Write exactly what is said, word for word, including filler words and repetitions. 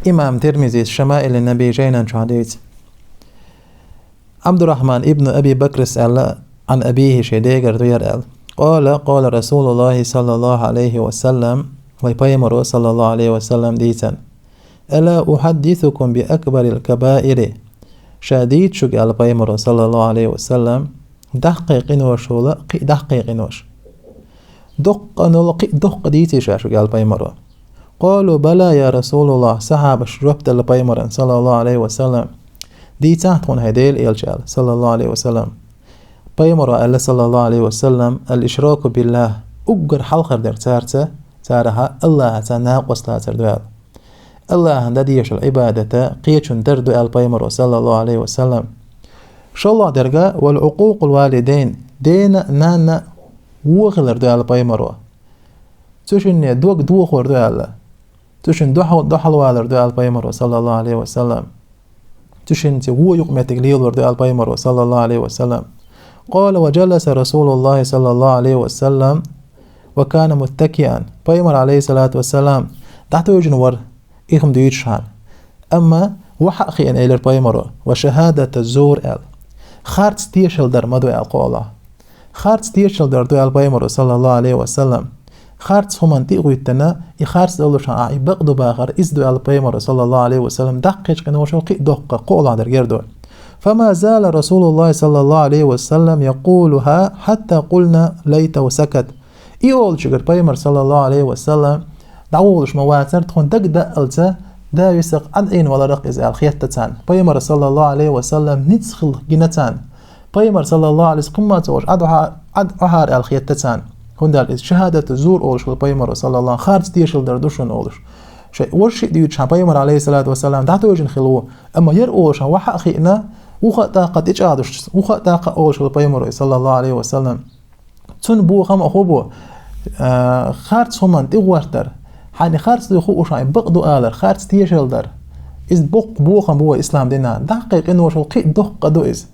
Имам Тирмизис «Шамаилу Наби» жайнан чу дийцад. Абдуррахман ибн Аби Бакрас аьлла, Ӏан абихи, шен дегара ду ер аьлла. Къала, къала Расулуллахи саллаллаху Ӏалайхи ва саллам, вай пайхамаро саллаллаху Ӏалайхи ва саллам дийцад: «Ала ухьаддисукум би акбарил кабаири?» Ша дийций шуга, аьлла пайхамаро саллаллаху Ӏалайхи ва саллам, даккхий къиношул кхин а даккхий къинош. Доккханал кхин а доккха дийций ша шуга, аьлла пайхамаро. Къалу: «Бала, я Расулаллах», сахьабаша жоп делла пайхамарна саллаллаху Ӏалайхи ва саллам. Дийцад тхона хӀай Делан элча, аьлла, саллаллаху Ӏалайхи ва саллам. Пайхамаро аьлла саллаллаху Ӏалайхи ва саллам: «Ал-ишраку биллах». Уггар хьалхара дерг царца, царех Аллахьаца накъост лацар ду, аьлла. Аллахьан дӀадешал Ӏибадат кхечун дар ду, аьлла пайхамаро саллаллаху Ӏалайхи ва саллам. ШоллагӀа дерг: «Вал Ӏукъукъул валидайн», дена а, нанна а во хилар ду, аьлла пайхамаро. Цу шинне дог дохор ду, аьлла. Цу шинна духьал, духьалвалар ду, аьлла пайхамаро саллаллаху Ӏалайхи ва саллам. Цу шинца во юкъ-меттиг лелор ду, аьлла пайхамаро саллаллаху Ӏалайхи ва саллам. Къала: «Ва жаласа Расулуллахи саллаллаху Ӏалайхи ва саллам ва кана муттакиан». Пайхамар, Ӏалайхи салату ва саллам, дӀатойжина вар, и хӀума дуьйцуш хьан. Амма во хьа а хиъна, элира пайхамаро: «Ва шахьадату зур», аьлла. Харц тешал дар ма ду, аьлла, кхоалахь. Харц тешал дар ду, аьлла пайхамаро саллаллаху Ӏалайхи ва саллам. Харц хӀуманна тӀе а гӀоьттина, и харц долуш хьан ахь и бакъду бахар, иза ду, аьлла пайхамаро саллаллаху Ӏалайхи ва саллам, даккхийчу къиношул кхин а доккха, кхоалахь дерг ер ду. «Фама зала Расулуллахи саллаллаху Ӏалайхи ва саллам якъулуха хьатта къулна лайтаху сакат». И олучуьра пайхамар саллаллаху Ӏалайхи ва саллам дӀаволуш ма вацара, тхуна дагадеалча, да висарх, Ӏад Ӏийна валарах иза аьлла хетта царна. Пайхамар саллаллаху Ӏалайхи ва саллам ницкъ хила гина царна. Пайхамар саллаллаху Ӏалайхи ва саллам кхин ма ца олуш, Ӏад Ӏохьа-, Ӏад Ӏохьара аьлла хетта царна. ХӀунда аьлча иза шахьадату зур олуш хилла пайхамаро саллаллаху, харц тешал дар ду шуна олуш. Шайн важа шиъ дуьйцуш хьан пайхамар, Ӏалайхи салату ва саллам, дӀатойжина хилла ву. Амма ер олуш хьан во хьа а хиъна, вуха а тӀаккха тӀечӀагӀдуш, вуха а тӀаккха олуш хилла пайхамаро саллаллаху Ӏалайхи ва саллам. Цуьнан бохам а хӀун бу? А, харц хӀуманна тӀе гӀортар. Хьайна харц ду хууш хьан бакъ ду алар, харц тешал дар. Иза боккха бохам бу вай ислам динан. Даккхий къиношул кхин а доккха ду иза.